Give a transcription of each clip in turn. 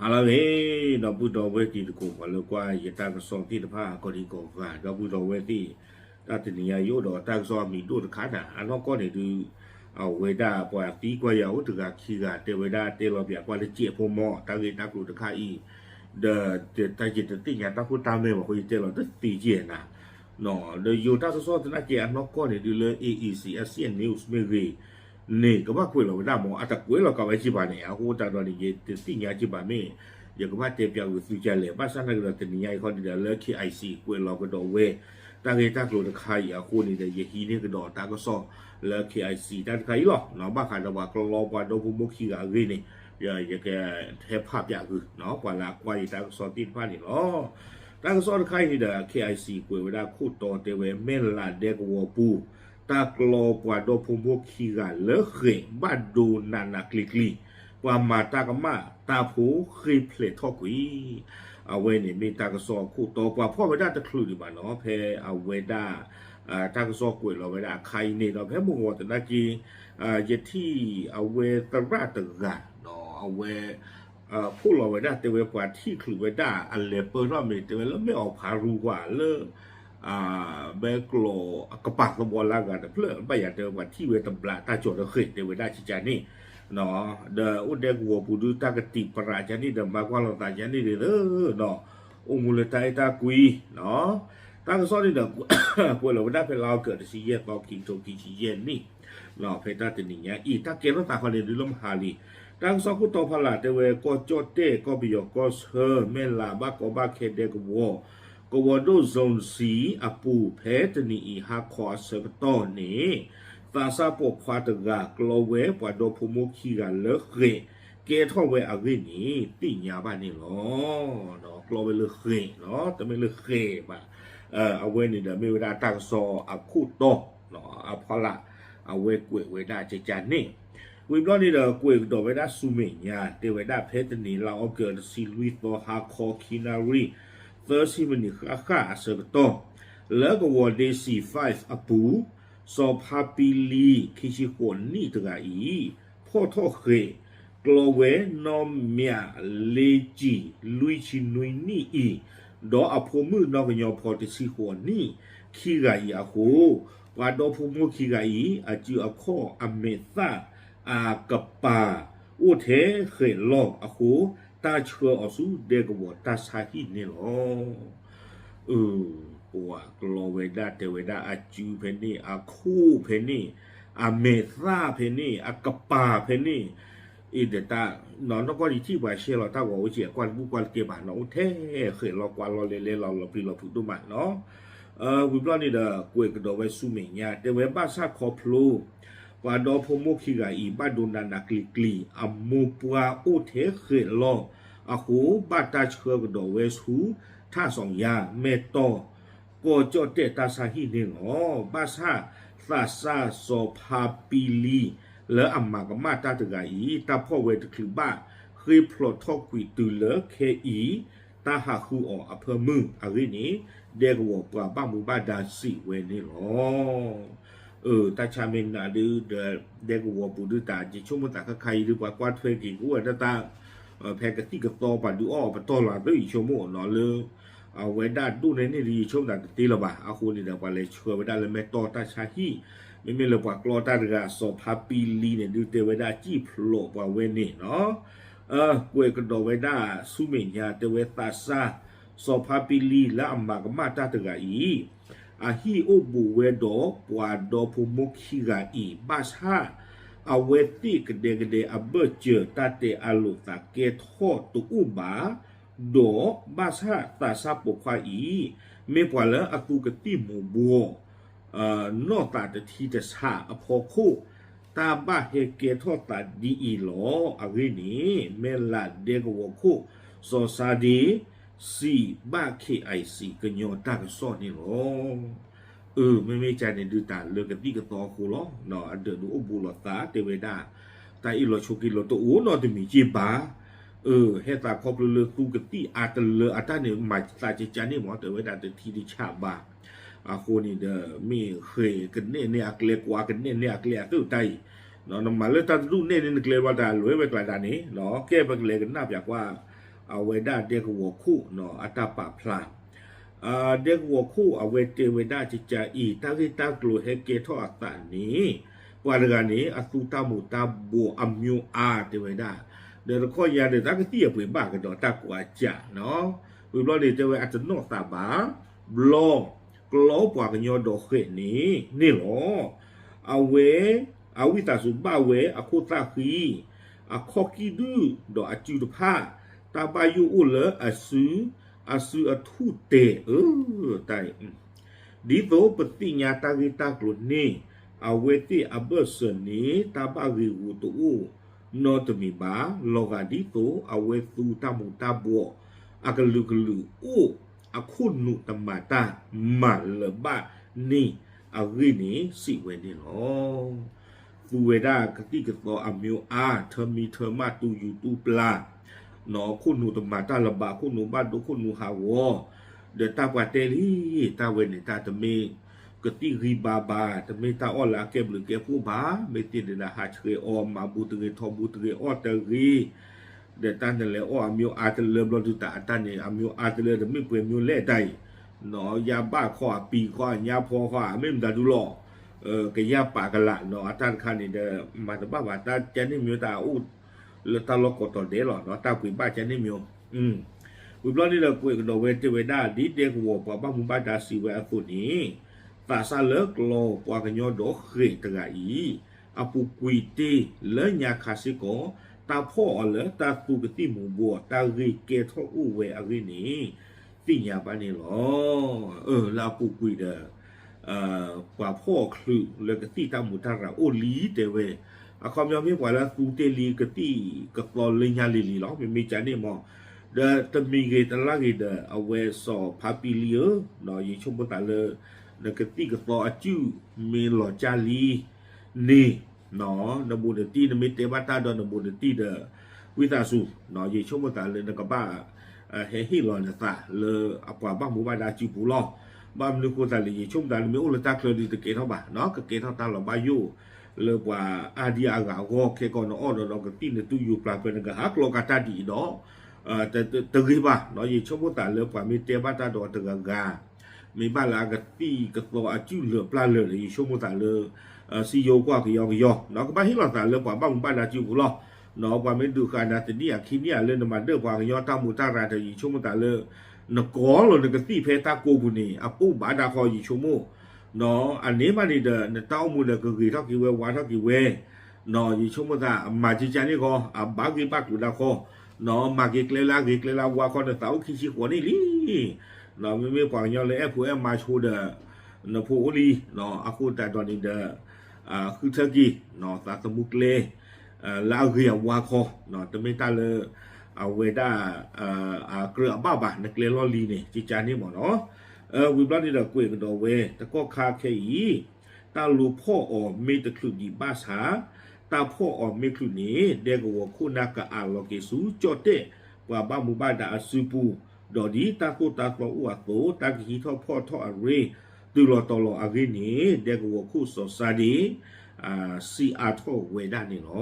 အလီၤဂ့ၤ ဒီပုၢ်ဒီဝဲၢ်တံၤသကိး ပှၤလၢကွၢ်ယတၢ်ကစီၣ်သ့ၣ်တဖၣ် ကိးဒံကိးဂၤ ဒီပုၢ်ဒီဝဲၢ်သ့ၣ်, တၢ်တနံၤညါယအိၣ်ဒီးတၢ်ကစီၣ်အမံၤဒိၣ်တခါန့ၣ် အနီၢ်ကီၢ်န့ၣ်ဒုး အဝဲဒၣ်ပှၤသံကွၢ်ယၤအိၣ်တဂၤခံဂၤ တဲဝဲဒၣ်တဲလီၤပၠးကွၢ်လၢကဲးဖိမီၤ တၢ်ဂ့ၢ်တၢ်ကျိၤတခါအံၤ, ဒီးတၢ်ယတသ့ၣ်ညါတၢ်ခိၣ်တၢ်မဲာ်ဘၣ်အဃိ ယတဲလီၤတသ့ကဲနၤ ဒီးယိၤတၢ်ကစီၣ်သနာ်က့အနီၢ်ကီၢ်န့ၣ်ဒုးလၢ A E C Asian News မ့ၢ်ဂ့ၤန့ၣ် ကဘၣ်ကွဲးလီၤဝဲဒၣ်မ့ၢ် အတကွဲးလီၤကးဝဲက့ၤဘၣ်န့ၣ် အဃိသတးဒီးန့ၣ် ယတသ့ၣ်ညါက့ၤဘၣ်မ့ၢ် ယကဘၣ်တဲပၠးဂုာ်သုကလဲၣ် ဘၣ်ဆၣ်သနာ်က့ဒီးတနံၤညါအံၤခီန့ၣ်ဒီးလၢ K I C ကွဲးလီၤကဒီးဝဲ တၢ်ဂ့ၢ်တၢ်ကျိၤတခါအံၤအဃိန့ၣ်ဒီး ယဟံးန့ၢ်ကဒီးတၢ်ကစီၣ်လၢ K I C တၢ်တခါအံၤလီၤ. ဘၣ်ဃးဒီးပှၤကလီပှၤဒီဖိမိၢ်ခံဂၤအဂ့ၢ်န့ၣ် ယကဟဲဖးပၠးဂုာ် ပှၤလၢအကွၢ်ယတၢ်ကစီၣ်သ့ၣ်တဖၣ်န့ၣ်လီၤ. တၢ်ကစီၣ်တခါအံၤန့ၣ်ဒီး K I C ကွဲးဝဲဒၣ်ခိၣ်တီတဲဝဲ မဲၢ်လးဒဲကဝီၤပူၤ တၢ်ကလီပှၤဒီဖိမိၢ်ခံဂၤလၢဃဲး ဘၣ်ဒိနးနးကျံၤကျံၤ ပှၤမၤတၢ်ကမၣ်တၢ်ဖိဃ့ဖျဲးထီၣ်ကွံာ် အဝဲန့ၣ်မ့ၢ်တၢ်ကစီၣ်အခိၣ်တီ ပှၤဖီၣ်ဝဲဒၣ်တချုးဒံးဘၣ်နီၤ ဖဲအဝဲဒၣ် တၢ်ကစီၣ်ကွဲးလီၤဝဲဒၣ်အခါအံၤန့ၣ်ဒီး ဖဲမုၢ်ဂီၤသနာ်က့ ယထံၣ်အဝဲသရၣ်တဂၤ အဝဲ ဖီၣ်လီၤဝဲဒၣ်တဲဝဲပှၤထံၣ်ချုးဝဲဒၣ်အလဲၤပၢထီၣ်မ့ၢ် တဲဝဲလၢမ့ၢ်အီၤဖးရူကွၢ်လၢ ဘဲကျိၤအကပၤသဘီလၢအဂၤတဖျၢၣ် ဘၣ်ယၤတဲဝဲပှၤထံၣ်ဝဲတဘျးတၢ်ကၠီၤတဃဲးတဲဝဲဒၣ်ကကန့ၣ် ဒီးအိၣ်ဒဲကဝီၤပူၤဒုးတၢ်ကတံာ်ပရးကန့ၣ်ဒီးမၤကွၢ်လိာ်သးကန့ၣ်ဒီး အိၣ်မူလၢတၢ်အဲၣ်တၢ်ကွံ တၢ်ကစီၣ်န့ၣ်ဒီး ကွဲးလီၤဝဲဒၣ်ဖဲလါအီကူးတဆံယဲၢ်သီ ခံကထိခံဆံယဲၢ်နံၣ် ဖဲတၢ်တနံၤညါအံၤ တၢ်ကဲထီၣ်သးခီန့ၣ်ဒုးလၢမဟါလံ တၢ်ကစီၣ်ခိၣ်တီဖီလာ်တဲဝဲ ကီၢ်ကၠီၣ်တဲၣ် ကီၢ်ပယီၤကီၢ်ဆၢ မဲၢ်လးဘၣ်ကီဘၣ်ခဲဒဲကဝီၤ ကဝီၤဒိၣ် Zone C အပူၤ ဖဲတနံၤအံၤဟါခီအဆၢကတီၢ်န့ၣ် သးစၢ်ပိာ်ခွါတဂၤ ကလီဝဲပှၤဒီဖိမိၢ်ခံဂၤလၢဃဲး ကဲထီၣ်ဝဲအဂ့ၢ်န့ၣ် သ့ၣ်ညါဘၣ်န့ၣ်လီၤ. ကလီဝဲလၢဃဲး တမ့ၢ်လၢဃဲးဘၣ် အဝဲန့ၣ်ဒီးမ့ၢ်ဝဲဒၣ်တၢ်ကစီၣ်အခိၣ်တီ အဖီလာ် အဝဲကွဲးဝဲဒၣ်ကကန့ၣ် ဝံၤဘျီန့ၣ်ဒီးကွဲးကဒီးဝဲဒၣ်ဆူမဲာ်ညါ တဲဝဲဒၣ်ဖဲတနံၤလါအီကူးတဆံလွံၢ်သီ ဟါခီခံနၣ်ရံၣ် သၢဆံမံးနံးဃၣ်ဃၣ်အဆၢကတီၢ် လၢကဝီၤဒ့ C five အပူၤ စီၤဖါပံလံ ခံဆံဃိးနံၣ်တဂၤအံၤ ဖီၣ်ထီၣ်ဃဲး ကျီဝဲနီၢ်မၠးလ့ကၠံၣ် လွံၢ်ဆံနွံနံၣ်အံၤ ဒီးအဖိမုၣ်နီၢ်ကညီဖိတဆံဃိးနံၣ် ခံဂၤအံၤအဃိ ပှၤဒီဖိမိၢ်ခံဂၤအံၤ အစုအခီၣ်အမဲာ်သၣ် အကပၤ အိၣ်ထဲဃဲးလီၢ်အဃိ တၢ်ဆှၢအီၤဆူဒဲကဝီၤတၢ်ဆါဟံၣ်န့ၣ်လီၤ. အၢ ပှၤကလီဝဲဒၣ်တဲဝဲဒၣ်အစုဖဲန့ၣ် အခိၣ်ဖဲန့ၣ် အမဲာ်သၣ်ဖဲန့ၣ် အကပၤဖဲန့ၣ် အံၤဒီးတၢ် နီၢ်ကီၢ်ယထံၣ်ပှၤရှဲလီၤတၢ်ဂီၤအိၣ်က့ၤ အကွၢ်တဘူၣ်ကွၢ်တကဲဘၣ်နီၤ အိၣ်ထဲဃဲးလီၤကွၢ်လီၤလဲၤလဲၤလီၤလီၤပျံၤလီၤဖုးဒိၣ်မးနီၤ ဝံၤဘျီန့ၣ်ဒီး ကွဲးကဒီးဝဲဆူမဲာ်ညါ တဲဝဲဘၣ်ဆၣ်ခီဖျိ ပှၤဒီဖိမိၢ်ခံဂၤအံၤ ဘၣ်ဒိနးနးကျံၤကျံၤ အမိၢ်ပှၢ်အိၣ်ထဲဃဲးလီၢ်အဃိ ဘၣ်တၢ်ဆှၢကဒီးဝဲဆူ ထၣ်စီၤယၤ မဲၢ်တီၢ် ကီၢ်ကၠီၣ်တဲၣ်တၢ်ဆါဟံၣ်န့ၣ်လီၤ. ဘၣ်ဆၣ်သးစၢ်စီၤဖါပံလံ လၢအမၤကမၣ်တၢ်တဂၤအံၤ တၢ်ဖီၣ်ဝဲတချုးဘၣ် ဃ့ဖျိးထီၣ်ကွံာ်တုၤလၢခဲအံၤ တၢ်ဟးဃုအီၤအဖၢမုၢ်အဂ့ၢ်န့ၣ် ဒဲကဝီၤပှၤဘၣ်မူဘၣ်ဒါစံးဝဲန့ၣ်လီၤ. အၢ တၢ်ဆါမ့ၢ်နးဒုးဒီး ဒဲကဝီၤပူၤဒုးတၢ် ယဆိကမိၣ်သးခါခါအံၤဒုး ပှၤကွၢ်ထွဲက့ၤကအိၣ်ဝဲဒၣ်တၢ် ဖဲကသံၣ်ကသီပှၤဒုးအီၣ်အပတီၢ်လီၤ သုယဆိကမိၣ်နီၤလၢ အဝဲဒၣ်ဒိၣ်န့ၢ်န့ၣ်ဒုး ယဆိကမိၣ်သးတသ့လၢၤဘၣ်. အဃိန့ၣ်ဒီး ပှၤလဲၤဆှၢဝဲဒၣ်လၢမဲၢ်တီၢ်တၢ်ဆါဟံၣ် မ့မ့ၢ်လၢပှၤကျီတၢ်တဂၤ စီၤဖါပံလံန့ၣ်ဒုး တဲဝဲဒၣ်စံၣ်ဖျိးပှၤဝဲန့ၣ်နီၤ ကွဲးကဒီးဝဲဒၣ်ဆူမဲာ်ညါ တဲဝဲသးစၢ် စီၤဖါပံလံ လၢအမၤကမၣ်တၢ်တဂၤအံၤ အဟံၣ်အိၣ်ဘူးဝဲဒီးပှၤဒီဖိမိၢ်ခံဂၤအံၤ ဘၣ်ဆၣ် အဝဲသ့ၣ်ကဒဲကဒဲအဘၢၣ်စၢၤတၢ်တဲအလိာ်သးကဲထီၣ်တအိၣ်ဘၣ် ဒီးဘၣ်ဆၣ်သးစၢ်ပိာ်ခွါအံၤ မ့ၢ်ပှၤလၢအသူကသံၣ်မူၤဘှီး နီၢ်သးတထံတဆးအဖီခိၣ် တၢ်ဘၣ်ဟဲကဲထီၣ်သးဒ်အံၤလီၤ. အဂ့ၢ်န့ၣ် မဲၢ်လးဒဲကဝီၤခိၣ် စီၤစါဒ့ စံးဘၣ် K I C ကညီတၢ်ကစီၣ်န့ၣ်လီၤ. အၢ မ့မ့ၢ်ကန့ၣ်ဒုးတၢ်လၢကသံၣ်ကသီအဃိလီၤ. အဒၢးဒုးအိၣ်ဘူးလိာ်သးတဲဝဲဒၣ် တၢ်အ့ၣ်လိာ်ဆိးက့လိာ်တအိၣ်နီတမံၤက့ဘၣ်. အၢ ဟဲသးခီဖျိလၢသူကသံၣ်အါတလၢအတၢ်န့ၣ် မၤသးကကန့ၣ်မ့ၢ် တဲဝဲဒၣ်တထံတဆးဘၣ်. အဃိန့ၣ်ဒီး မ့ၢ်ဃဲးကနဲၣ်န့ၢ်အကျဲ ကွၢ်ကနဲၣ်န့ၢ်အကျဲအသိးတၢ်အံၤ နမၤလၢတၢ်တဒူၣ်နဲၣ်န့ၢ်နကျဲဘၣ်တၢ်လွဲဝဲကျါဒၣ်န့ၣ် ကဲပကလဲၤကနၣ်ပၠးကွၢ် အဝဲဒၣ်ဒဲကဝီၤခိၣ်နီၤ အတၢ်ပာ်ဖျါ ဒဲကဝီၤခိၣ်အဝဲတဲဝဲဒၣ်ကကါအံၤ တၢ်ဂ့ၢ်တၢ်ကျိၤဟဲကဲထီၣ်အသးန့ၣ် ပှၤတဂၤန့ၣ် အသူတၢ်မူၤတၢ်ဘှီးအမျိုးအါတဲဝဲဒၣ် ဒီးတခီညါဒီး တၢ်ကသံၣ်အပှ့ၤဘၣ်ကဒီးတၢ်ကွၢ်ကၢ်နီၤ ဝံၤဘျီန့ၣ်တဲဝဲအတနီၣ်သးဘၣ် ဘျီ ကျီပှၤကညီဒီးဃဲးန့ၣ်န့ၣ်လီၤ. အဝဲ အဝံသးစူၤဘၣ်ဝဲအခိၣ်သၣ်ဃံ အခီၣ်ကံၣ်ဒုၣ်ဒီးအစုတဖၣ် တၢ်ဘၣ်ယိၣ်အိၣ်လၢအစု အစုအထူၣ်တဲာ်ဧၢ တၢ်အံၤ ဒ်သိးပသ့ၣ်ညါတၢ်ဂ့ၢ်တၢ်ကျိၤန့ၣ် အဝဲသ့ၣ်အဘၢၣ်စၢၤန့ၣ် တၢ်ဘၣ်ဂ့ၤဂူာ်တအိၣ်နီတမံၤဘၣ် လီၤဂာ်ဒ်သိးအဝဲသူတၢ်မူၤတၢ်ဘှီး အကလုာ်ကလုာ်အိၣ် အခိၣ်နူာ်တမၤတၢ်မၤလၢၤဘၣ်န့ၣ်အဂ့ၢ်န့ၣ် စံးဝဲန့ၣ်လီၤ. သူဝဲဒၣ်ကသံၣ်ကသီအမျိုးအါ ထၢမံထၢမၣ်တူၢ်ယူၤတူၢ်ပျၢ် နီၢ်ခိၣ်နူာ်တမၤတၢ်လၢၤဘၣ် ခိၣ်နူာ်ဘၣ်ဒိခိၣ်နူာ်ဟးဂီၤ ဒီးတၢ်ပှၤတဲလံ တၢ်ဝဲန့ၣ်တၢ်တမ့ၢ် ကသံၣ်ဂံၢ်ဘါဘၣ် တမ့ၢ်တၢ်အီၣ်လၢအကဲဘျုးကဲဖှိၣ်ဘၣ် မ့ၢ်သ့ၣ်န့ၣ်ဒီးဟးဆှဲးအီၤ မၤဘူးတဂ့ၤ ထီဘူးတဂ့ၤ အီၣ်တဂ့ၤ ဒီးတၢ်နလဲၤအီၣ်အမျိုးအါတလၢဘျီဒုးတၢ်အတၢ်န့ၣ် အမျိုးအါတလၢတမ့ၢ်ပှဲၤမျိုးလဲၣ်တၢ်အံၤ နီၢ် ယါဘၣ်ခီ အပံၤခီ အညါဖီခီ အမ့ၢ်မတၤဒုလီၤ ကယၢ်ပာ်ကလာ်နီၢ် အတၢ်တခါန့ၣ်ဒီး မၤတဘၣ်ဘၣ် တၢ်ကန့ၣ်မျိုးတၢ်အိၣ်လၢတၢ်လီၢ်ကိးတီၤဒဲးလီၤ တၢ်ပှ့ၤဘၣ်ကန့ၣ်မျိုး ဝံၤဘျီန့ၣ်ဒီးကွဲးကဒီးဝဲတဲဝဲဒၣ် ဒ်ဒဲကဝီၤပှၤဘၣ်မူဘၣ်ဒါစံးဝဲအသိးန့ၣ် သးစၢ်လၢကျီပှၤကညီဒီးဃဲးတဂၤအံၤ အပူၤကွံာ်တ့ၢ်လၢညါခါစ့ၢ်ကီး တၢ်ဖီၣ်အီၤလၢတၢ်သူကသံၣ်မူၤဘှီး တၢ်ဂ့ၢ်ကဲထီၣ်အိၣ်ဝဲအဂ့ၢ်န့ၣ် သ့ၣ်ညါဘၣ်န့ၣ်လီၤ. လၢအပူၤကွံာ်ဒီး ပှၤဖီၣ်အီၤချုးလၢကသံၣ်တၢ်မူၤတၢ်ရၤအိၣ်လံတဲဝဲ အခီပညီမ့ၢ်ပှၤလၢသူတ့ၢ်လံကသံၣ်ကသီလၢညါလံၤလံၤလီၤ မ့မ့ၢ်ကန့ၣ်မ့ၢ် ဒီးတမံၤဂ့ၤတလါဂ့ၤဒီး အဝဲစီၤဖါပံလံဧၢ ယဆိကမိၣ်သးလၢ နကသံၣ်ကသီအစုၣ်မ့ၢ်လီၤကၢ်လံန့ၣ် နဘူးနတံၢ် နမ့ၢ်တဲဘၣ်တၢ်ဒီးနဘူးနတံၢ်ဒီး ဝံသးစူၤ ယဆိကမိၣ်သးလၢနကဘၣ် ဟဲဟ့ၣ်လီၤနသးလၢအပှၤဘၣ်မူဘၣ်ဒါစုပူၤလီၤ. ဘၣ်မနုၤဃိသးလၢယဆိကမိၣ်သးလၢမ့ၢ်အိၣ်လၢတၢ်ချၢဒုးတကဲထီၣ်ဘၣ် ကကဲထီၣ်တၢ်လီၤဘၣ်ယိၣ် လၢပှၤအါဒံအါဂၤအဂီၢ် ခဲကီးနအီၣ်ဒီးဒီးကသံၣ်နတူၢ်ယူၤပျၢ်ပၢၤ နကဟးကျီကးတၢ်ဒ်အံၤဒီး တဂ့ၤဘၣ် ယဆိကမိၣ်သးလၢပှၤမ့ၢ်တဲဘၣ်တၢ်ဒီးတဂၤဂၤ မ့ၢ်ဘၣ်လၢအကသံၣ်ကသီအစုၣ်လၢာ်ပျၢ်လၢာ်ဒီး ယဆိကမိၣ်သးလၢ စံယိၤကွၢ်ကယီကယီ ကဘၣ်ဟ့ၣ်လီၤသးလၢပှၤဘၣ်မူဘၣ်ဒါစုပူၤလီၤ. ပှၤမ့ၢ်ဒုးဃာ်နၤတနံၣ်အခံနံၣ်အလၢနမၤဒၢၣ်ပှၤကညီတၢ်မူတၢ်ရၤဒီး ယဆိကမိၣ်သးလၢ နကိးလီၤနကသံၣ်ဖဲတၢ်ကိးပူၤန့ၣ် အပိၢ်ဘၣ်ဒၣ်ဃီ ယဆိကမိၣ် အန့ၣ်မးန့ၣ်ဒီး နတၢ်အိၣ်မူဒီးကဂ့ၤထီၣ်က့ၤဝဲ ဝါထီၣ်က့ၤဝဲ ယဆိကမိၣ်သး အမၤကကါန့ၣ်ဃီ အဘၣ်ဂ့ၢ်ဘၣ်ကျိၤဒၣ်ဃီ မၤက့ၤကျဲလၢအဂ့ၤကျဲလၢအဝါခီ နသးအိၣ်ခံဆံဃိးနံၣ်လံ မ့မ့ၢ်ပှၤကညီလၢအဲၣ်ဖိအဲၣ်မါဆိဒီး နဖိအိၣ်လံ အဃိသတးဒီးန့ၣ်ဒီး ဃုထၢက့ၤ သးသမူကျဲ လၢအဂ့ၤအဝါခီ တမ့ၢ်တၢ်လၢ အဝဲဒၣ် အကြၢးအဘၣ်ဘၣ် နကျဲလီၢ်လံၤန့ၣ် ကကါန့ၣ်မ့ၢ်နီၤ ဝံၤဘျီန့ၣ်ဒီး ကွဲးကဒီးဝဲ တကီၢ်ခါခဲအံၤ တၢ်လိၤဖီၣ်အီၤမ့ၢ်တချုးဒံးဘၣ်ဆၣ် တၢ်ဖီၣ်အီၤမ့ၢ်ချုးန့ၣ် ဒဲကဝီၤခိၣ်နၢ်ကအးလီၤက့ၤဆူ ကၠီၣ်တဲၣ် ပှၤဘၣ်မူဘၣ်ဒါအစုပူၤ, ဒီးဒ်တၢ်သိၣ်တၢ်သီအိၣ်အသိး တၢ်ကဟံးထီၣ်ဖီၣ်ထီၣ်အရ့ တုၤလီၤတီၤလီၤအဂ့ၢ်န့ၣ် ဒဲကဝီၤခိၣ်စီၤစါဒ့ စံးအါထီၣ်ဝဲဒၣ်န့ၣ်လီၤ.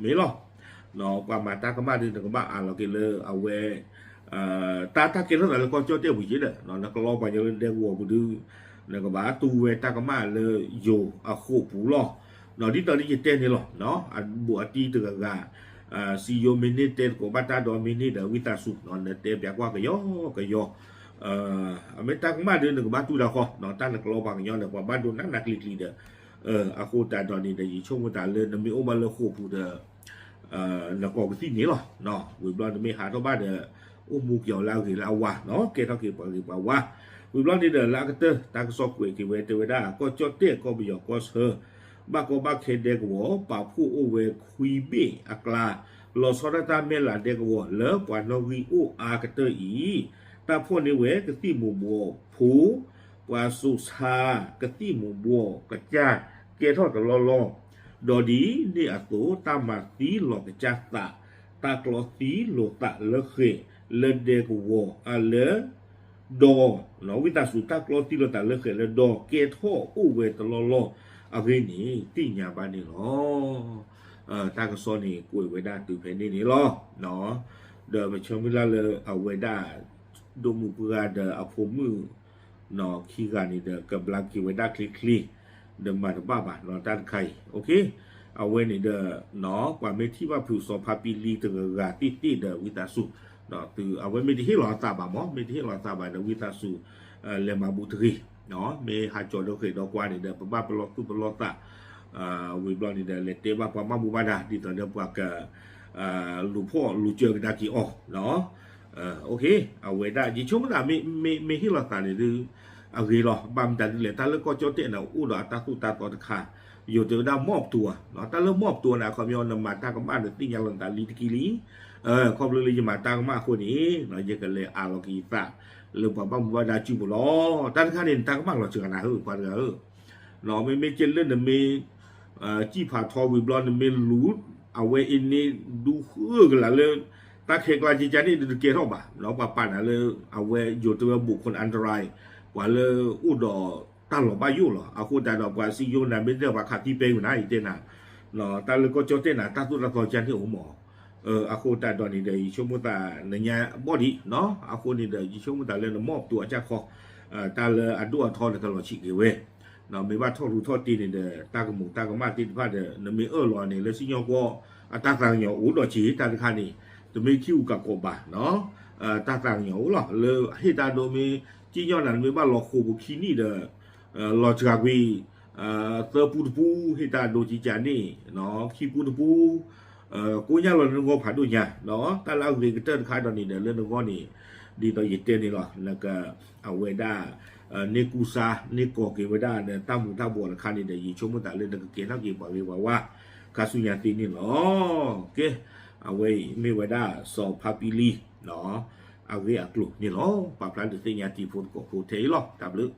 မ့ၢ်လီၤ. ပှၤမၤတၢ်ကမၣ်ဒုး နကဘၣ်အးလီၤက့ၤလၢအဝဲ တၢ်တၢ်ကဲထီၣ်သးလၢကီၢ်ကၠီၣ်တဲၣ်ပူၤက့ဒီး နကလီပှၤကညီလၢဒဲကဝီၤပူၤဒုး နကဘၣ်တူၢ်ဝဲတၢ်ကမၣ်လၢယိၤအဃိာ်ပူၤလီၤ. ဒ်သိးဒ်ယတဲန့ၣ်လီၤ. အဘူးအတံၢ်တဂၤဂၤ စံယိၤမ့ၢ်န့ၢ်တဲသကိးဘၣ်တၢ်ဒီးမ့ၢ်န့ၢ်ဒီး ဝံသးစူၤ နတဲပၠးကွၢ်ကယီကယီ အမ့ၢ်တၢ်ကမၣ်ဒုး နကဘၣ်တူၢ်တၢ်ဃီ တၢ်နကလီပှၤကညီဒီး ပှၤဘၣ်ဒိနးနးကျံၤကျံၤဒီး အဃိသတးဒီးန့ၣ်ဒီး ယဆိကမိၣ်သးလၢနမ့ၢ်အိၣ်ဘၣ်လၢဃိာ်ပူၤဒီး နကိးကသံၣ်န့ၣ်လီၤ. ဝံၤဘျီနမ့ၢ်ဟးထီၣ်ဘၣ်ဒီး အိၣ်မူက့ၤအီၤလၢအဂ့ၤလၢအဝါ ကဲထီၣ်က့ၤပှၤဂ့ၤပှၤဝါ ဝံၤဘျီန့ၣ်ဒီး လၢအကတၢၢ် တၢ်ကစီၣ်ကွဲးက့ၤဝဲတဲဝဲဒၣ် ကီၢ်ကၠီၣ်တဲၣ်ကီၢ်ပယီၤကီၢ်ဆၢ ဘၣ်ကီဘၣ်ခဲဒဲကဝီၤ ပာ်ဖှိၣ်အိၣ်ဝဲခွံဘ့ၣ်အကျါ လီၤဆီဒၣ်တၢ်မဲာ်လးဒဲကဝီၤလၢပှၤနီၣ်ဂံၢ်အိၣ်အါကတၢၢ်အံၤ တၢ်ဖီၣ်န့ၢ်ဝဲကသံၣ်မူၤဘှီးဖိ ပှၤစိာ်ဆါကသံၣ်မူၤဘှီးကစၢ် ကဲထီၣ်တလီၢ်လီၢ် ဒီးဒ်န့ၣ်အသိး တၢ်မၤသံလီၤကစၢ်သး တၢ်ကျီသံလိာ်သးလၢဃဲးလၢဒဲကဝီၤအလၢ ဒီး ဝံသးစူၤတၢ်ကျီသံလိာ်သးလၢဃဲးလၢဒီးကဲထီၣ်အိၣ်ဝဲတလီၢ်လီၢ်အဂ့ၢ်န့ၣ် သ့ၣ်ညါဘၣ်န့ၣ်လီၤ. တၢ်ကစီၣ်န့ၣ် ကွဲးဝဲဒၣ်တုၤဖဲန့ၣ်န့ၣ်လီၤ. ဒီးပဆၢမုၢ်လၢ်လၢအဝဲဒၣ် ဒိၣ်မုၣ်ပှၢ်ဂၤဒီးအဖိမုၣ် ခံဂၤန့ၣ်ဒီး ကဘျါက့ၤဝဲဒၣ်ချ့ချ့ ဒီးမၤတဘၣ်ဘၣ်နီၤ တၢ်တခါအံၤ အဝဲန့ၣ်ဒီး ပှၤမ့ၢ်ထံၣ်ဘၣ်ဖုးစီၤဖါပံလံတဂၤဂၤသ့ၣ်သ့ၣ်ဒီးဝံသးစူၤ အဝဲမ့ၢ်တဟ့ၣ်လီၤအသးဘၣ်မး မ့ၢ်တဟ့ၣ်လီၤအသးဘၣ်ဒီးဝံသးစူၤ လဲၤမၤဘူးတဂ့ၤ မ့ၢ်ဟးကၠီၤဒီးဃဲၤဒီးကွၢ်န့ၣ်ဒီး ပဘၣ်ပလီၢ်သူၣ်ပလီၢ်သး ဝံၤဘျီန့ၣ်ဒီး လဲၤတဲဘၣ်ပှၤဘၣ်မူဘၣ်ဒါ ဒ်သိးဒီးပှၤက လူၤဖီၣ်လူၤစၢၤကဒါက့ၤအီၤ အဝဲဒၣ် ယဆိကမိၣ်သး မ့ၢ်ဟ့ၣ်လီၤသးန့ၣ်ဒုး အဂ့ၤလီၤ ဘၣ်မတၤဒ်လဲၣ် တၢ်လၢကီၢ်ကၠီၣ်တဲၣ်န့ၣ် အိၣ်ဒီးအတၢ်သိၣ်တၢ်သီတခါ ယိၤတဲဝဲဒၣ် မီၣ်ပတူၤ တၢ်လၢမီၣ်ပတူၤန့ၣ် အခီပညီ နမၤတၢ်ကမၣ်ဒီးသ့ၣ်ညါလီၤနသးလံတက့ၢ်လံ ခီဖျိလၢယမၤတၢ်ကမၣ်အဃိန့ၣ် ယကလဲၤအးလီၤက့ၤယသး လၢပှၤဘၣ်မူဘၣ်ဒါစုပူၤလီၤ တၢ်တခါန့ၣ် နတၢ်ကမၣ်လီၤစှၤနၤဧၢ ပှၤတဂၤဧၢ မ့မ့ၢ်ကဲလၢနမ့ၢ် စံၣ်ဖးထီဝံၤဘျီ နမ့ၢ်လူၤ အဝဲအံၤန့ၣ် ဒူဃၢကလးလၢ တၢ်ခဲကျါကကန့ၣ် နတကဲထီၣ်ဘၣ် ပှၤပာ်နၤလၢ အဝဲယိၤတဲဝဲ ဘူၤခိၣ်အၣ်တရၢၣ် ပှၤလၢအိၣ်ဒီးတၢ်လီၤဘၣ်ယိၣ်လီၤ အဃိသတးဒီး ပှၤစံယိၤနၤ မ့ၢ်တၢ်ပှၤခးသံပဲဝဲနၤ ယတဲနၤ တၢ်လၢကီၢ်ကၠီၣ်တဲၣ်နၤ တၢ်သိၣ်တၢ်သီကန့ၣ်အိၣ်မး အဃိသတးဒီးန့ၣ်ဒီး ယဆိကမိၣ်သး နညါဘီၣ်ဒံး အဃိန့ၣ်ဒီး ယဆိကမိၣ်သးလၢနမီၣ်ပတူၤအကၢ်ခီ တၢ်လၢအဒိၣ်အထီနကလီၤဆံးက့ၤဝဲ မ့ၢ်ဘၣ်ထီၣ်ရူးထီၣ်တ့ၢ်န့ၣ်ဒီး တၢ်ကမူးတၢ်ကမၣ်သ့ၣ်တဖၣ်ဒီး နမ့ၢ်အၢၣ်လီၤန့ၣ် လၢစံၣ်ညီၣ်ကွီၢ် အတၢ်သးကညီၤအိၣ်ဒီးက့ၤ တၢ်တခါန့ၣ် တမ့ၢ်ခံအူကးကိးဘၣ် တၢ်သးကညီၤအိၣ်လီၤ လၢဟ့ၣ်တၢ်ဒိမ့ၢ် စံၣ်ညီၣ်နၤ နမ့ၢ်ဘၣ်လီၤဃိာ်ပူၤခံနံၣ်ဒီး လီၤစှၤကွံာ် သၢပူတပူ ဟ့ၣ်တၢ်ဒိကကန့ၣ် ခံပူတပူ ကိးညါလီၤလၢနဂီၢ်ဖးဒိၣ်ညါ တၢ်လၢအဂ့ၤကတၢၢ်တခါဒီးန့ၣ်ဒီး လၢနဂီၢ်န့ၣ် ဒ်သိးယတဲန့ၣ်လီၤ နက အဝဲဒၣ် န့ၢ်ကူစါ န့ၢ်ကီၤက့ၤဝဲဒၣ်နတၢ်မူၤတၢ်ဘှီးတခါန့ၣ်ဒီး ယဆိကမိၣ်သးလၢနကကဲထီၣ်က့ၤပှၤဂ့ၤပှၤဝါ ခါဆူညါသ့န့ၣ်လီၤ ကဲ အဝဲအံၤမ့ၢ်ဝဲဒၣ် စီၤဖါပံလံ အဂ့ၢ်အကျိၤန့ၣ်လီၤ ပာ်ဖျါဒုးသ့ၣ်ညါတံၤဖိသကိးဖိထဲအံၤလီၤ တၢ်ဘျုး